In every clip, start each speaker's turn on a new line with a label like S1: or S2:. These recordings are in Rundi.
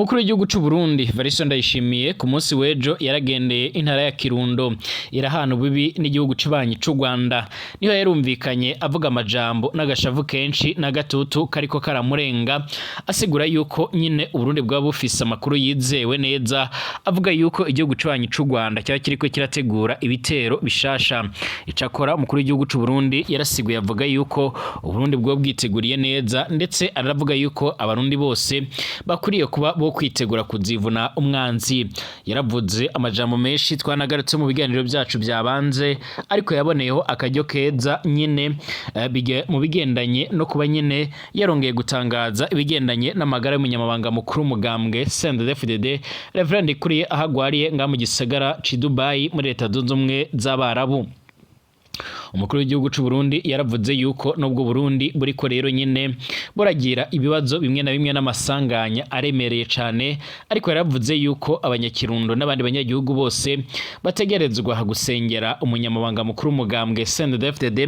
S1: Umukuru w'igihugu c'u Burundi Evariste Ndayishimiye ku munsi w'ejo yaragendeye intara ya Kirundo irahana ububi n'igihugu cibanyi c'u Rwanda. Niho yarumvikanye avuga amajambo n'agashavu kenshi n'agatutu kariko karamurenga, asigura yuko nyine Uburundi bwaba bufise amakuru yizewe neza avuga yuko igihugu cibanyi c'u Rwanda cyaba kiriko kirategura ibitero bishasha. Icakora umukuru w'igihugu c'u Burundi yarasiguye avuga yuko Uburundi bwoba bwiteguriye neza, ndetse aravuga yuko abarundi bose bakwiriye kuba bo kwitegura kuzivuna umwanzi. Yaravuze amajambo menshi twanagarutse mu biganiro byacu byabanze, ariko yaboneyeho akaryo keza nyine mu bigendanye no kuba nyine yarongeye gutangaza ibigendanye n'amagara y'umunyamabanga mukuru w'umugambwe CNDD-FDD Reverend Ndikuriye, aho agwariye ngaha mu gisagara c'i Dubai muri Leta Zunze Ubumwe z'Abarabu. Umukuru w'igihugu c'u Burundi yaravuze yuko nubwo Burundi buriko rero nyine buragira ibibazo bimwe na bimwe n'amasanganya aremereye cane, ariko yaravuze yuko abanyakirundo n'abandi banyagihugu bose bategerezwa gusengera umunyamabanga mukuru w'umugambwe CNDD-FDD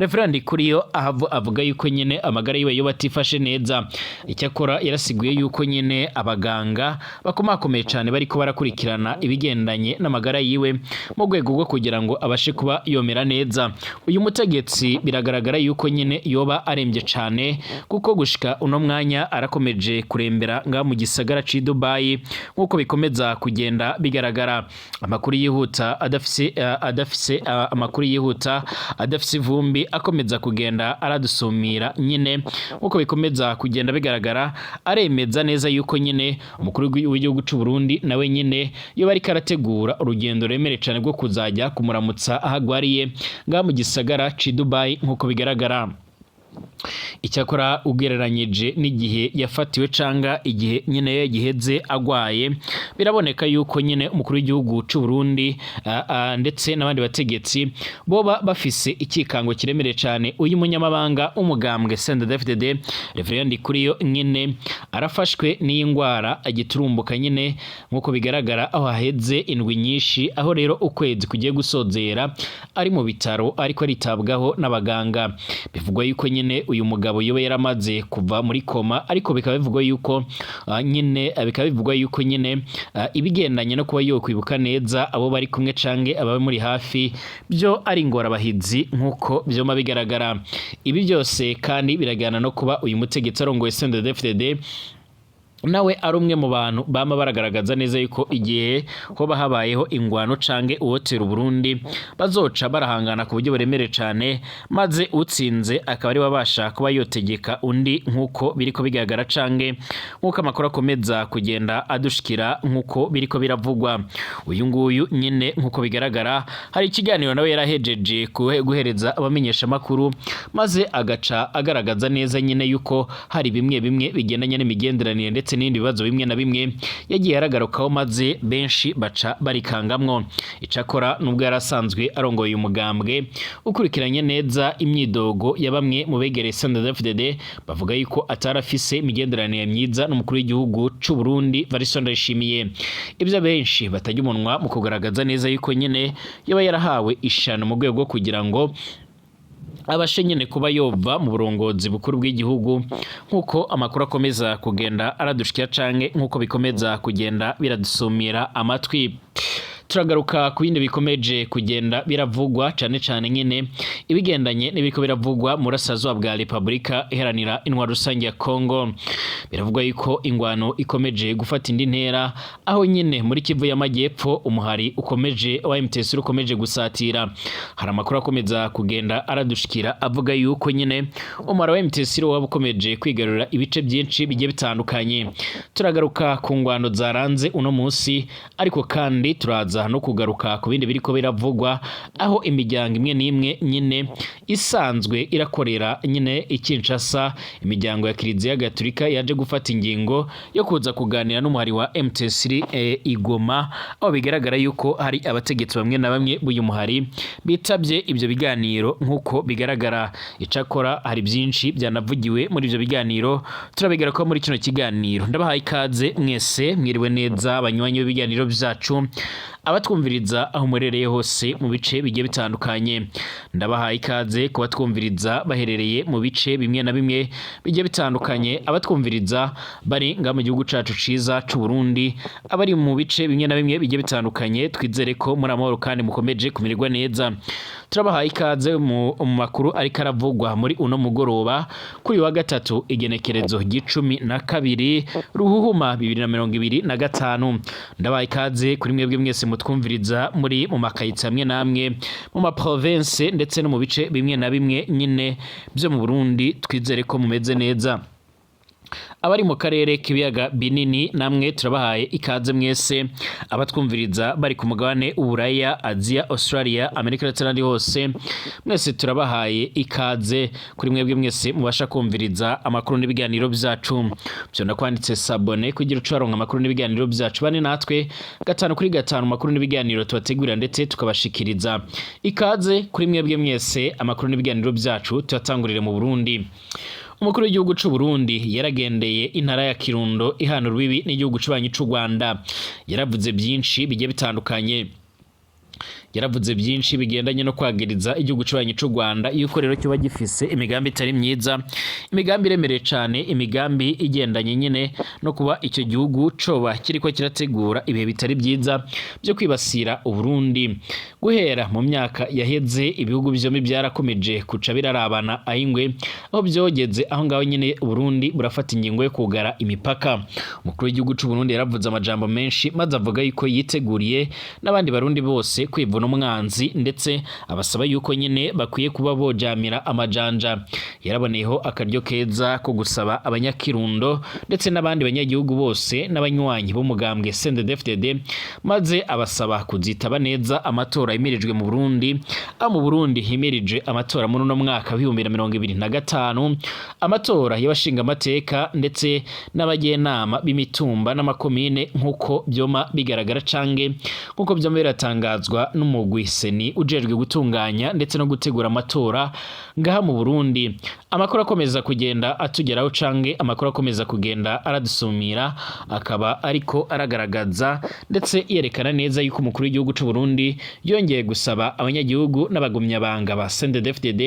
S1: Reverend Ndikuriyo, aho avuga yuko nyine amagara yiwe yoba atifashe neza. Icyakora yarasiguye yuko nyine abaganga bakomakomeye cane bariko barakurikirana ibigendanye n'amagara yiwe mu rwego rwo kugira ngo abashe kuba yomera neza. Uyu mutegetsi biragaragara yuko nyine yoba arembye cane, kuko gushika uno mwanya arakomeje kurembera ngaha mu gisagara c'i Dubai, nk'uko bikomeza kugenda bigaragara. Amakuru yihuta adafise ivumbi akomeza kugenda aradusumira nyine, nk'uko bikomeza kugenda bigaragara, aremeza neza yuko nyine umukuru w'igihugu c'u Burundi nawe nyine yoba ariko arategura urugendo ruremere cane rwo kuzajya kumuramutsa aho agwariye ngaha mu gisagara c'i Dubai, nk'uko bigaragara. Icyakora ugereranyije n'igihe yafatiwe canga igihe nyine giheze agwaye, biraboneka yuko nyine umukuru w'igihugu c'u Burundi ndetse n'abandi bategetsi boba bafise ikikango kiremereye cane. Uyu munyamabanga w'umugambwe CNDD-FDD Reverend Ndikuriyo nyine arafashwe n'iyi ngwara agiturumbuka nyine, nk'uko bigaragara, aho haheze indwi nyinshi, aho rero ukwezi kugiye gusozera ari mu bitaro ariko aritabwaho n'abaganga. Bivugwa yuko nyine uyu mugabo yoba yaramaze kuva muri koma, ariko bikaba bivugwa yuko nyine ibigendanye no kuba yokwibuka neza abo bari kumwe canke ababa muri hafi byo ari ingorabahizi, nk'uko vyoma bigaragara. Ibi byose kandi birajyana no kuba uyu mutegetsi arongoye CNDD-FDD nawe ari umwe mu bantu bama baragaragaza neza yuko igihe hoba habayeho ingwano canke uwotera Uburundi, bazoca barahangana ku buryo buremereye cane, maze utsinze akaba ari wabasha kuba yotegeka undi, nk'uko biriko bigaragara canke nk'uko amakuru akomeza kugenda adushikira, nk'uko biriko biravugwa. Uyu nguyu nyine, nk'uko bigaragara, hari ikiganiro nawe yarahejeje guhereza abamenyeshamakuru, maze agaca agaragaza neza nyine yuko hari bimwe bimwe bigendanye n'imigenderanire ndetse n'ibindi bibazo bimwe na bimwe yagiye aragarukaho, maze benshi baca barikangamwo. Icakora nubwo yari asanzwe arongoye umugambwe, ukurikiranye neza imyidogo ya bamwe mu begereye CNDD-FDD bavuga yuko atarafise imigenderanire myiza n'umukuru w'igihugu c'u Burundi Evariste Ndayishimiye. Ibyo benshi batajya umunwa mu kugaragaza neza yuko nyine yaba yarahawe ishano mu rwego rwo kugira ngo abashe nyine kuba yova mu burongozi bukuru bw'igihugu, nk'uko amakuru akomeza kugenda aradushikira canke nk'uko bikomeza kugenda biradusumira amatwi. Turagaruka ku bindi bikomeje kugenda biravugwa, cane cane nyine ibigendanye n'ibiriko biravugwa mu burasirazuba bwa Repubulika Iharanira Intwaro Rusange ya Kongo. Biravugwa yuko ingwano ikomeje gufata indi ntera, aho nyine muri Kivu y'Amajyepfo umuhari ukomeje wa M23 ukomeje gusatira. Hari amakuru akomeza kugenda aradushikira avuga yuko nyine umuhari wa M23 waba ukomeje kwigarurira ibice byinshi bigiye bitandukanye. Turagaruka ku ngwano zaranze uno munsi, ariko kandi turaza no kugaruka ku bindi biriko biravugwa, aho imiryango imwe n'imwe nyine isanzwe irakorera nyine i Kinshasa, imiryango ya Kiliziya Gatolika, yaje gufata ingingo yo kuza kuganira n'umuhari wa M23 i Goma, aho bigaragara yuko hari abategetsi bamwe na bamwe b'uyu muhari bitabye ibyo biganiro, nk'uko bigaragara. Icakora hari byinshi byanavugiwe muri ibyo biganiro, turabigarukaho muri kino kiganiro. Ndabahaye ikaze mwese, mwiriwe neza abanywanyi b'ibiganiro byacu. Abatwumviriza aho muherereye hose mu bice bigiye bitandukanye, ndabahaye ikaze. Kubatwumviriza baherereye mu bice bimwe na bimwe bigiye bitandukanye, abatwumviriza bari nga mu gihugu cacu ciza c'u Burundi, abari mu bice bimwe na bimwe bigiye bitandukanye, twizere ko muri amahoro kandi mukomeje kumererwa neza. Turabahaye ikaze mu makuru ariko aravugwa muri uno mugoroba kuri uyu wa gatatu, igenekerezo ry'icumi na kabiri Ruhuhuma 2025. Ndabahaye ikaze kuri mwebwe mwese mutwumviriza muri mu makayitsi amwe n'amwe, mu ma province ndetse no mu bice bimwe na bimwe nyine byo mu Burundi. Twizere ko mumeze neza. Abari mu karere k'ibiyaga binini, namwe turabahaye ikaze mwese. Abatwumviriza bari ku mugabane Uburaya, Aziya, Australia, Amerika ndetse n'ahandi hose, mwese turabahaye ikaze. Kuri mwebwe mwese mubasha kumviriza amakuru n'ibiganiro byacu, byo nakwanditse s'abonner kugira uce waronka amakuru n'ibiganiro byacu. Bane natwe gatanu kuri gatanu, amakuru n'ibiganiro tubategurira ndetse tukabashikiriza. Ikaze kuri mwebwe mwese. Amakuru n'ibiganiro byacu tuyatangurire mu Burundi. Umukuru w'igihugu c'u Burundi yaragendeye intara ya Kirundo ihana urubibi n'igihugu c'ubanyi c'u Rwanda. Yaravuze byinshi bigiye bitandukanye, yaravuze byinshi bigendanye no kwagiriza igihugu c'ubanyi c'u Rwanda yuko rero kiba gifise imigambi itari myiza, imigambi iremereye cane, imigambi igendanye nyine no kuba icyo gihugu coba kiriko kirategura ibihe bitari byiza byo kwibasira Uburundi. Guhera mu myaka yaheze, ibihugu vyombi byarakomeje kuca birarabana ayingwe, aho byogeze aho ngaho nyine Uburundi burafata ingingo yo kugara imipaka. Umukuru w'igihugu c'u Burundi yaravuze amajambo menshi, maze avuga yuko yiteguriye n'abandi barundi bose kwivuna umwanzi, ndetse abasaba yuko nyine bakwiye kuba bojamira amajanja. Yaraboneyeho akaryo keza ko gusaba abanyakirundo ndetse n'abandi banyagihugu bose n'abanywanyi b'umugambwe CNDD-FDD, maze abasaba kuzitaba neza amatora yimirijwe mu Burundi, aho mu Burundi himirije amatora muri uno mwaka w'2025, amatora y'abashingamateka ndetse n'abagenama b'imitumba n'amakomine, nk'uko byoma bigaragara cange nk'uko byoma biratangazwa n'umugwi CENI ujejwe gutunganya ndetse no gutegura amatora ngaha mu Burundi. Amakuru akomeza kugenda atugeraho cange amakuru akomeza kugenda aradusumira akaba ariko aragaragaza ndetse yerekana neza yuko umukuru w'igihugu c'u Burundi yongeye gusaba abanyagihugu n'abagumyabanga ba CNDD-FDD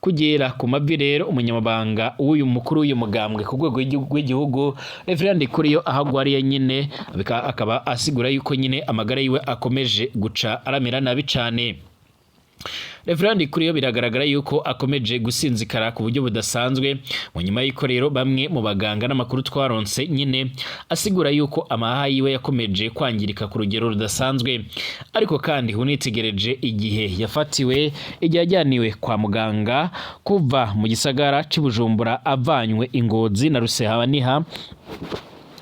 S1: kugera ku mavi. Rero umunyamabanga w'uyu mukuru w'uyu mugambwe ku rwego rw'igihugu, Reverend Ndikuriyo, aho agwariye nyine akaba asigura yuko nyine amagara yiwe akomeje guca aramera nabi cane. Reverend Ndikuriyo biragaragara yuko akomeje gusinzikara ku buryo budasanzwe, mu nyuma y'uko rero bamwe mu baganga n'amakuru twaronse nyine asigura yuko amahaha yiwe yakomeje kwangirika ku rugero rudasanzwe. Ariko kandi unitegereje igihe yafatiwe, igihe yajyaniwe kwa muganga kuva mu gisagara c'i Bujumbura avanywe i Ngozi na Rusehabaniha,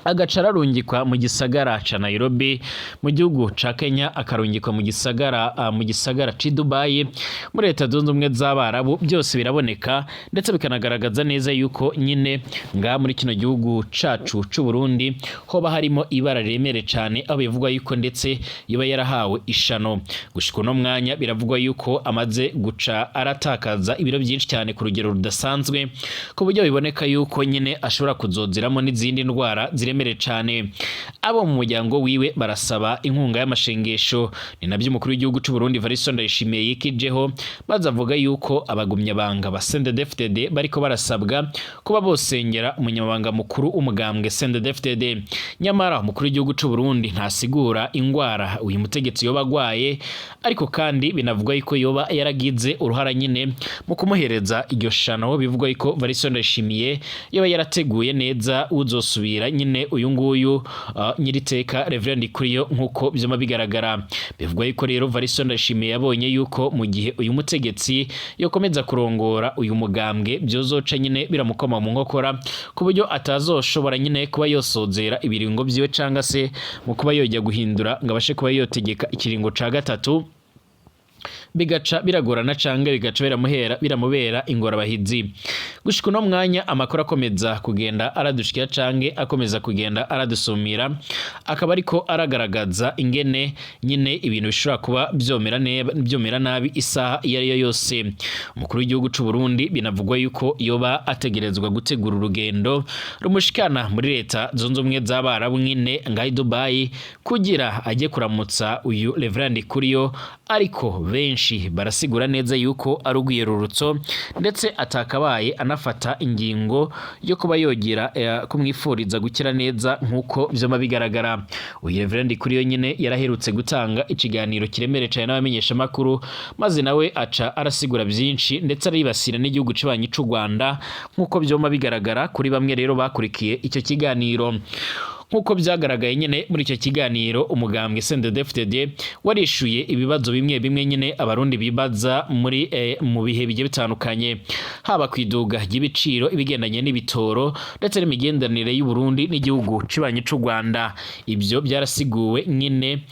S1: agaca ararungikwa mu gisagara ca Nairobi mu gihugu ca Kenya, akarungikwa mu gisagara c'i Dubai muri Leta Zunze Ubumwe z'Abarabu, byose biraboneka ndetse bikanagaragaza neza yuko nyine ngaha muri kino gihugu cacu c'u Burundi hoba harimo ibara riremere cane, aho bivugwa yuko ndetse yoba yarahawe ishano. Gushika uno mwanya biravugwa yuko amaze guca aratakaza ibiro byinshi cyane ku rugero rudasanzwe, ku buryo biboneka yuko nyine ashobora kuzoziramo n'izindi ndwara ziremere cane. Abo mu muryango wiwe barasaba inkunga y'amashengesho. Ni nabyo umukuru w'igihugu c'u Burundi Evariste Ndayishimiye yikijeho, maze avuga yuko abagumyabanga ba CNDD-FDD bariko barasabwa kuba bosengera umunyamabanga mukuru w'umugambwe CNDD-FDD. Nyamara umukuru w'igihugu c'u Burundi ntasigura ingwara uyu mutegetsi yoba agwaye, ariko kandi binavugwa yuko yoba yaragize uruhara nyine mu kumuhereza iryo shano. Bivugwa yuko Evariste Ndayishimiye yoba yarateguye neza uzosubira nyine uyu nguyu nyiriteka Reverend Ndikuriyo. Nk'uko vyama bigaragara, bivugwa yuko rero Evariste Ndayishimiye yabonye yuko mu gihe uyu mutegetsi yokomeza kurongora uyu mugambwe, byozoca nyine biramukoma mu nkokora, ku buryo atazoshobora nyine kuba yosozera ibiringo vyiwe, canga se mu kuba yojya guhindura ngo abashe kuba yotegeka ikiringo ca gatatu. Bigaca biragorana canke bigaca biramuhera biramubera ingorabahizi. Gushika uno mwanya, amakuru akomeza kugenda aradushikira canke akomeza kugenda aradusumira akaba ariko aragaragaza ingene nyine ibintu bishobora kuba vyomera nabi isaha iyo ariyo yose. Umukuru w'igihugu c'u Burundi binavugwa yuko yoba ategerezwa gutegura urugendo rumushikana muri Leta Zunze Ubumwe z'Abarabu nyine ngaho i Dubai, kugira ajye kuramutsa uyu Reverend Ndikuriyo. Ariko benshi barasigura neza yuko ari urwiyerurutso, ndetse atakabaye anafata ingingo yo kuba yogira kumwifuriza gukira neza nk'uko vyoma bigaragara. Uyu Reverend Ndikuriyo nyine yaraherutse gutanga ikiganiro kiremereye cyane n'abamenyeshamakuru, maze nawe aca arasigura byinshi, ndetse aribasira n'igihugu kibanyi c'u Rwanda, nk'uko vyoma bigaragara kuri bamwe rero bakurikiye icyo kiganiro. Nk'uko byagaragaye nyine muri icyo kiganiro, umugambwe CNDD-FDD warishuye ibibazo bimwe bimwe nyine Abarundi bibaza muri mu bihe bigiye bitandukanye, haba ku iduga ry'ibiciro, ibigendanye n'ibitoro, ndetse n'imigenderanire y'u Burundi n'igihugu kibanyi c'u Rwanda. Ibyo byarasiguwe nyine,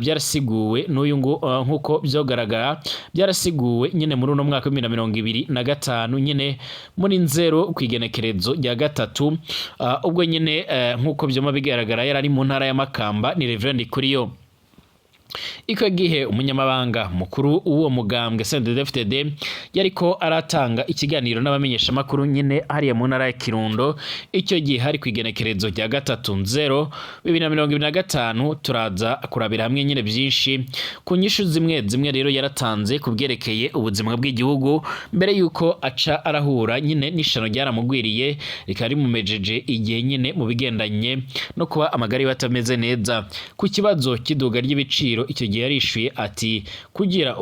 S1: byarasiguwe n'uyu ngo nk'uko byogaragara byarasiguwe nyine muri uno mwaka wa 2025 nyine muri Nzero ku igenekerezo rya 3, ubwo nyine nk'uko vyoma bigaragara yari ari mu ntara ya Makamba, ni Reverend Ndikuriyo. Icyo gihe umunyamabanga mukuru w'uwo mugambwe CNDD-FDD yariko aratanga ikiganiro n'abamenyeshamakuru nyine hariya mu ntara ya Kirundo. Icyo gihe hari ku igenekerezo rya 3 Nzero 2025. Turaza kurabira hamwe nyine byinshi ku nyishu zimwe zimwe rero yaratanze ku bwerekeye ubuzima bw'igihugu, mbere yuko aca arahura nyine n'ishano ryaramugwiriye, rikaba rimumejeje igihe nyine mu bigendanye no kuba amagara yiwe atameze neza. Ku kibazo cy'iduga ry'ibiciro, icyo gihe yarishuye ati: "Kugira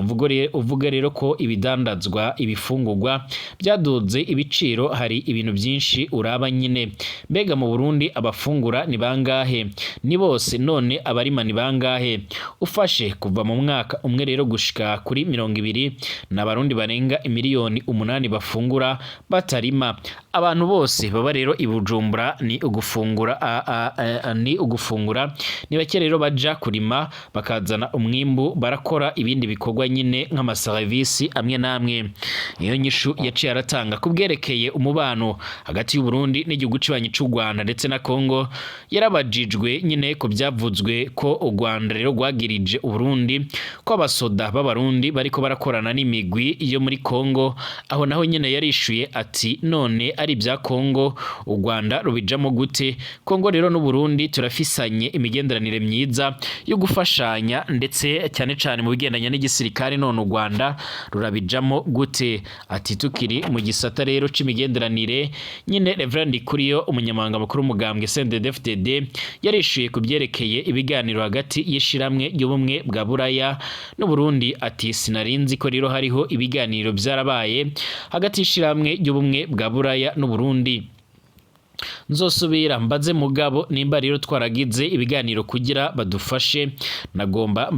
S1: uvuge rero ko ibidandazwa, ibifungurwa byaduze ibiciro, hari ibintu byinshi uraba nyine. Mbega mu Burundi abafungura ni bangahe? Ni bose. None abarima ni bangahe? Ufashe kuva mu mwaka umwe rero gushika kuri 20, ni Abarundi barenga imiliyoni 8 bafungura batarima. Abantu bose baba rero i Bujumbura ni ugufungura, ni ugufungura. Ni bake rero baja kurima bakazana umwimbu, barakora ibindi bikorwa nyine nk'amaserivisi amwe n'amwe." Niyo nyishu yaciye aratanga. Ku bwerekeye umubano hagati y'u Burundi n'igihugu kibanyi c'u Rwanda ndetse na Congo, yarabajijwe nyine ku byavuzwe ko u Rwanda rero rwagirije Uburundi ko abasoda b'Abarundi bariko barakorana n'imigwi yo muri Congo. Aho naho nyine yarishuye ati: "None ari ibya Congo, u Rwanda rubijamo gute? Congo rero n'Uburundi turafisanye imigenderanire myiza yo gufashanya, ndetse cyane cyane mu bigendanye n'igisirikare. None u Rwanda rurabijamo gute?" Ati tukiri mu gisata rero c'imigenderanire nyine, Reverend Ndikuriyo, umunyamabanga mukuru w'umugambwe CNDD-FDD, yarishuye ku byerekeye ibiganiro hagati y'ishiramwe ry'Ubumwe bwa Buraya n'Uburundi. Ati: "Sinarinzi ko rero hariho ibiganiro byarabaye hagati y'ishiramwe ry'Ubumwe bwa Buraya n'Uburundi. Nzosubira mbaze mugabo nimba rero twaragize ibiganiro kugira badufashe. Nagomba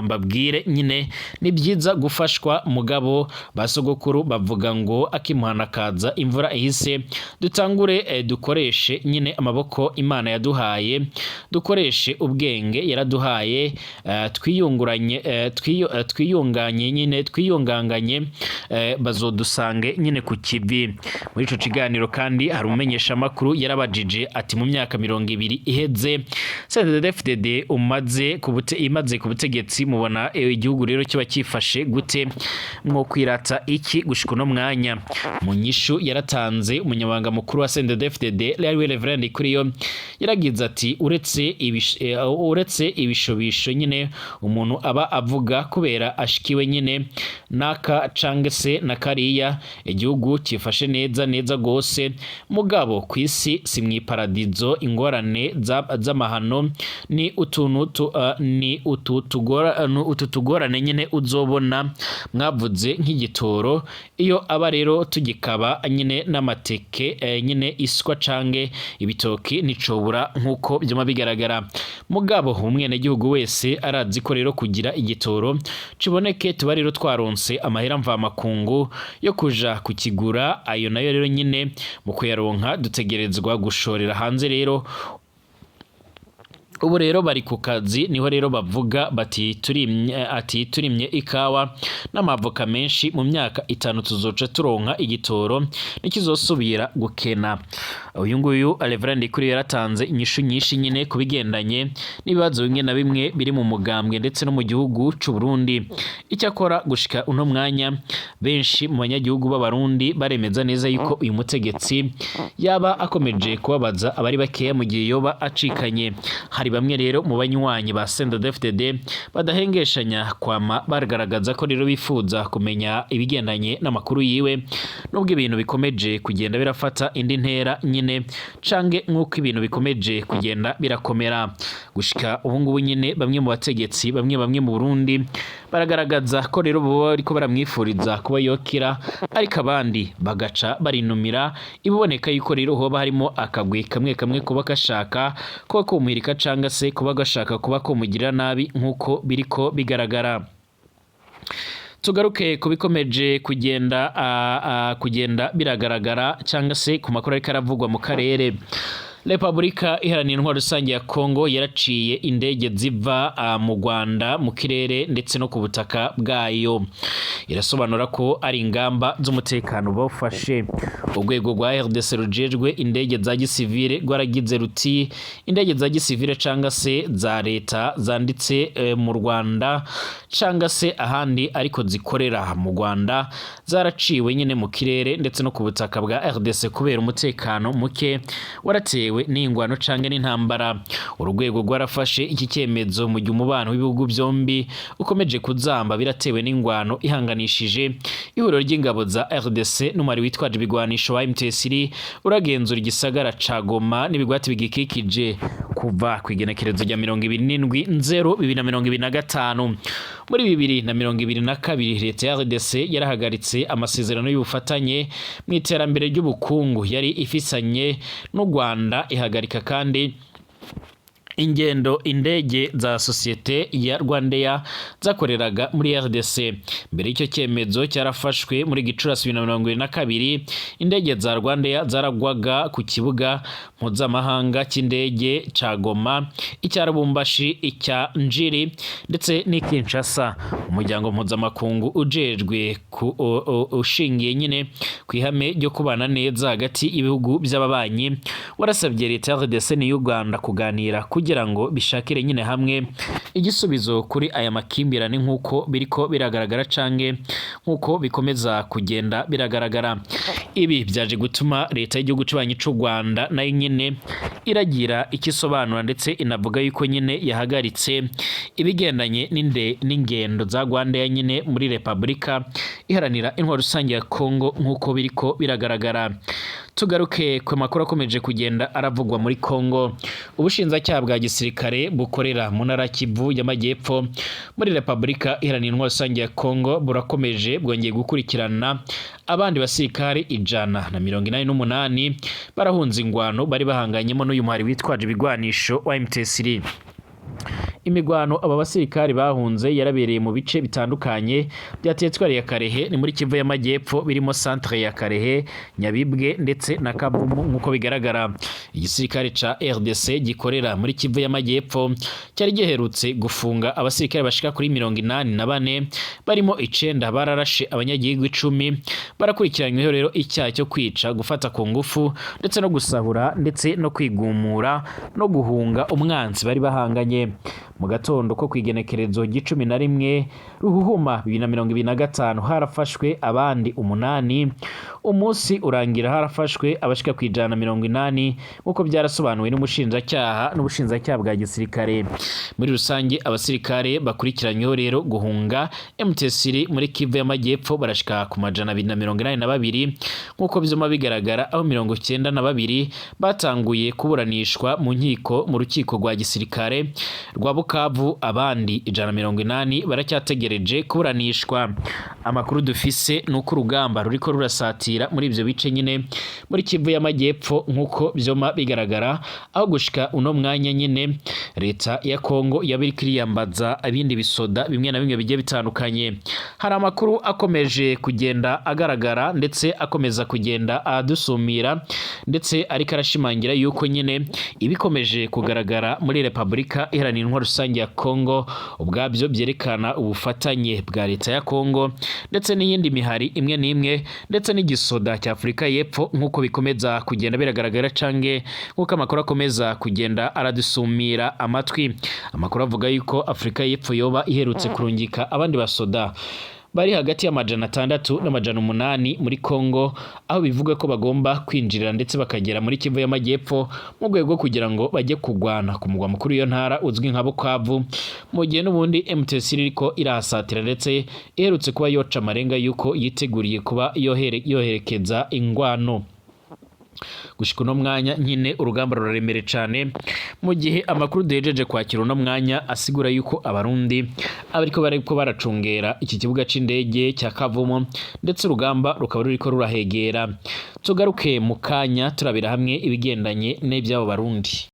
S1: mbabwire nyine, ni byiza gufashwa, mugabo basogokuru bavuga ngo akimuhana kaza imvura ihise. Dutangure dukoreshe nyine amaboko Imana yaduhaye, dukoreshe ubwenge yaraduhaye, twiyunguranye, twiyunganye nyine, twiyunganganye, bazodusange nyine ku kivi." Muri ico kiganiro kandi hari umumenyeshamakuru yarabajije ati: "Mu myaka 20 iheze CNDD-FDD imaze ku butegetsi, mubona igihugu rero kiba cyifashe gute? Mwo kwirata iki gushika uno mwanya?" Mu nyishu yaratanze, umunyamabanga mukuru wa CNDD-FDD ariwe Reverend Ndikuriyo yaragize ati: "Uretse ibishobisho nyine umuntu aba avuga kubera ashikiwe nyine naka cange se na kariya, igihugu cyifashe neza neza gose. Mugabo kw'isi si mw'iparadizo. Ingorane z'amahano ni utuntu ni utu tugorane nyine uzobona mwavuze nk'igitoro. Iyo aba rero tugikaba nyine n'amateke, nyine iswa cange ibitoki, nticobura nk'uko byuma bigaragara. Mugabo umwenegihugu wese arazi ko rero kugira igitoro kiboneke tuba rero twaronse amahera mvamakungu yo kuja kukigura. Ayo nayo rero nyine mu kuyaronka dutegerezwa gushorera hanze rero. Ubu rero bari ku kazi, niho rero bavuga bati turimye, ati turimye ikawa n'amavoka menshi, mu myaka 5 tuzoca turonka igitoro nikizosubira gukena. Uyu nguyu Reverend Ndikuriyo yaratanze inyishu nyinshi nyine ku bigendanye n'ibibazo bimwe na bimwe biri mu mugambwe ndetse no mu gihugu c'u Burundi. Icyakora gushika uno mwanya, benshi mu banyagihugu b'Abarundi baremeza neza yuko uyu mutegetsi yaba akomeje kubabaza abari bakeya mu gihe yoba acikanye. Hari bamwe rero mu banywanyi ba CNDD-FDD badahengeshanya kwama bagaragaza ko rero bifuza kumenya ibigendanye n'amakuru yiwe, nubwo ibintu bikomeje kugenda birafata indi ntera nyine, cange nk'uko ibintu bikomeje kugenda birakomera gushika ubu ngubu nyine. Bamwe mu bategetsi bamwe bamwe mu Burundi baragaragaza ko rero boba bariko baramwifuriza kuba yokira, ariko abandi bagaca barinumira. Ibiboneka yuko rero hoba harimo akagwi kamwe kamwe kuba gashaka kuba kumuhirika canga se kuba gashaka kuba komugirira nabi, nk'uko biriko bigaragara. Tugaruke ku bikomeje kugenda biragaragara cyangwa se ku makuru ariko aravugwa mu karere. Repubulika Iharanira Intwaro Rusange ya Kongo yaraciye indege ziva mu Rwanda mu kirere ndetse no ku butaka bwayo, irasobanura ko ari ingamba z'umutekano bafashe. Urwego rwa RDC rujejwe indege za gisivile rwaragize ruti: "Indege za gisivile canga se za leta zanditse mu Rwanda canga se ahandi ariko zikorera mu Rwanda zaraciwe nyine mu kirere ndetse no ku butaka bwa RDC kubera umutekano muke waratewe n'ingwano canke n'intambara." Urwego rwarafashe iki cyemezo mu gihe umubano w'ibihugu byombi ukomeje kuzamba biratewe n'ingwano ihanganishije ihuriro ry'ingabo za RDC n'umwari witwaje ibigwanisho wa M23 uragenzura igisagara ca Goma n'ibigwati bigikikije kuva ku igenekerezo rya 27/0/2025. Muri 2022, leta ya RDC yarahagaritse amasezerano y'ubufatanye mu iterambere ry'ubukungu yari ifisanye n'u Rwanda, ihagarika kandi ingendo indege za sosiyete ya Rwandair zakoreraga muri RDC. Mbere y'icyo cyemezo cyarafashwe muri Gicurasi 2022, indege za Rwandair zaragwaga ku kibuga mpuzamahanga cy'indege ca Goma, icya Lubumbashi, icya Njiri ndetse n'i Kinshasa. Umuryango mpuzamakungu ujejwe ushingiye nyine ku ihame ryo kubana neza hagati y'ibihugu by'ababanyi warasabye leta ya RDC n'iy'u Rwanda kuganira kugira ngo bishakire nyine hamwe igisubizo kuri aya makimbirane, nk'uko biriko biragaragara canke nk'uko bikomeza kugenda biragaragara. Ibi byaje gutuma leta y'igihugu cy'ubanyi c'u Rwanda nayo nyine iragira icyo isobanura, ndetse inavuga yuko nyine yahagaritse ibigendanye n'ingendo za Rwandair nyine muri Repubulika Iharanira Intwaro Rusange ya Kongo, nk'uko biriko biragaragara. Tugaruke ku makuru akomeje kugenda aravugwa muri Kongo. Ubushinjacyaha bwa gisirikare bukorera mu ntara Kivu y'Amajyepfo muri Repubulika Iharanira Intwaro Rusange ya Kongo burakomeje bwongeye gukurikirana abandi basirikare 188 barahunze ingwano bari bahanganyemo n'uyu muhari witwaje ibigwanisho wa M23. Imigwano aba basirikari bahunze yarabereye mu bice bitandukanye bya teritwari ya Karehe, ni muri Kivu y'Amajyepfo, birimo centre ya Karehe, Nyabibwe ndetse na Kavumu, nk'uko bigaragara. Igisirikare ca RDC gikorera muri Kivu y'Amajyepfo cyari giherutse gufunga abasirikare bashika kuri 84, barimo 9 bararashe abanyagihugu 10. Barakurikiranyweho rero icyaha cyo kwica, gufata ku ngufu ndetse no gusahura ndetse no kwigumura no guhunga umwanzi bari bahanganye. Mu gatondo ko kwigenekerezo ry'icumi na rimwe Ruhuhuma 2025 harafashwe abandi 8. Umunsi urangira harafashwe abashika ku 180, nk'uko byarasobanuwe n'umushinjacyaha n'ubushinjacyaha bwa gisirikare. Muri rusange, abasirikare bakurikiranyweho rero guhunga M23 muri Kivu y'Amajyepfo barashika ku 282, nk'uko vyuma bigaragara, aho 92 batanguye kuburanishwa mu nkiko mu rukiko rwa gisirikare rwa Bukavu, abandi 180 baracyategereje kuburanishwa. Amakuru dufise ni uko urugamba ruriko rurasatira. irasatira muri ivyo bice nyine muri Kivu y'Amajyepfo, nk'uko vyoma bigaragara, aho gushika uno mwanya nyine leta ya Kongo yaba iriko iriyambaza ibindi bisoda bimwe na bimwe bigiye bitandukanye. Hari amakuru akomeje kugenda agaragara ndetse akomeza kugenda adusumira, ndetse ariko arashimangira yuko nyine ibikomeje kugaragara muri Repubulika Iharanira Intwaro Rusange ya Kongo ubwabyo byerekana ubufatanye bwa leta ya Kongo ndetse n'iyindi mihari imwe n'imwe ndetse n'igisoda cya Afurika y'Epfo, nk'uko bikomeza kugenda biragaragara canke nk'uko amakuru akomeza kugenda aradusumira amatwi. Amakuru avuga yuko Afurika y'Epfo yoba iherutse kurungika abandi basoda bari hagati ya 600 na 800 muri Kongo, aho bivuga ko bagomba kwinjirira ndetse bakagera muri Kivu y'Amajyepfo mu rwego rwo kugira ngo bajye kugwana ku mugwa mukuru w'iyo ntara uzwi nka Bukavu, mu gihe n'ubundi MTC iriko irahasatira ndetse iherutse kuba yoca amarenga yuko yiteguriye kuba yoherekeza ingwano. Gushika uno mwanya nyine urugamba ruraremere cane, mu gihe amakuru duhejeje kwakira uno mwanya asigura yuko Abarundi abariko bariko baracungera iki kibuga c'indege cya Kavumu, ndetse urugamba rukaba ruriko rurahegera. Tugaruke mu kanya turabira hamwe ibigendanye n'ivy'abo Barundi.